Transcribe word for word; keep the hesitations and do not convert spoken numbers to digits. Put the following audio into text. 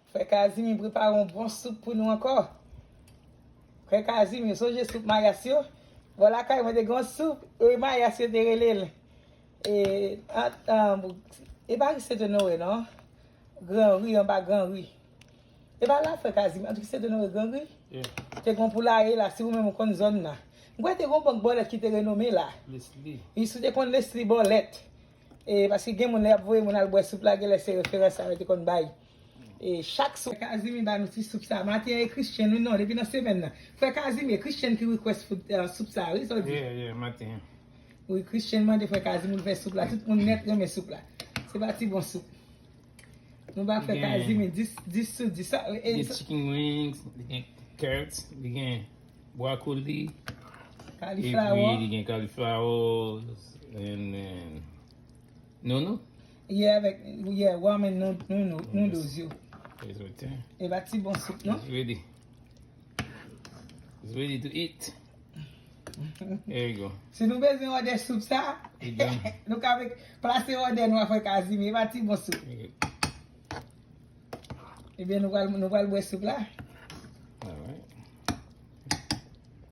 Frè Kazimi prepare yon bon soup pou nou ankò. Frè Kazimi, sonje soup mayas yo? Bò lakay mwen te gen yon soup, e, mayas yo te rele l. E, an, an, e pa ri Sent Onore non. Gran Ri, anba Gran Ri. E pa la frè Kazimi, an ri Sent Onore Gran Ri. Te gen yon poulaye la, si ou menm ou konn zòn nan. Mwen kwè te gen yon bank bòlèt ki te renome la. Leslie. Wi, si w te konn Leslie Bòlèt. E, paske gen moun lè y ap voye moun al bwè soup la, genlè se referans sa yo te konn bay. E chak sou Kazimi ba nou ti soup sa. Maten e Christian, wi non, depi nan semèn nan. Frè Kazimi, e Christian ki request food, uh, soup sa, wi, sa w di? Yeah, yeah, maten. Wi, Christian mande frè Kazimi pou l fè soup la. Tout moun nèt renmen soup la. Se pa ti bon soup. Nou ba frè Kazimi dis, dis sou dis. Sa, e, e, gen chicken wings, li gen carrots, li gen broccoli, cauliflower. Epi li gen cauliflower, and then, no, no. Yeah, avèk, yeah, ramen nou, nou, nou, noodles yo. It's right there. E pa ti bon soup, non? It's ready. It's ready to eat. There you go. Si nou bezwen òdè soup sa, nou ka plase òdè nou a frè Kazimi, e pa ti bon soup. Ebyen, nou pral, nou pral bwè soup la.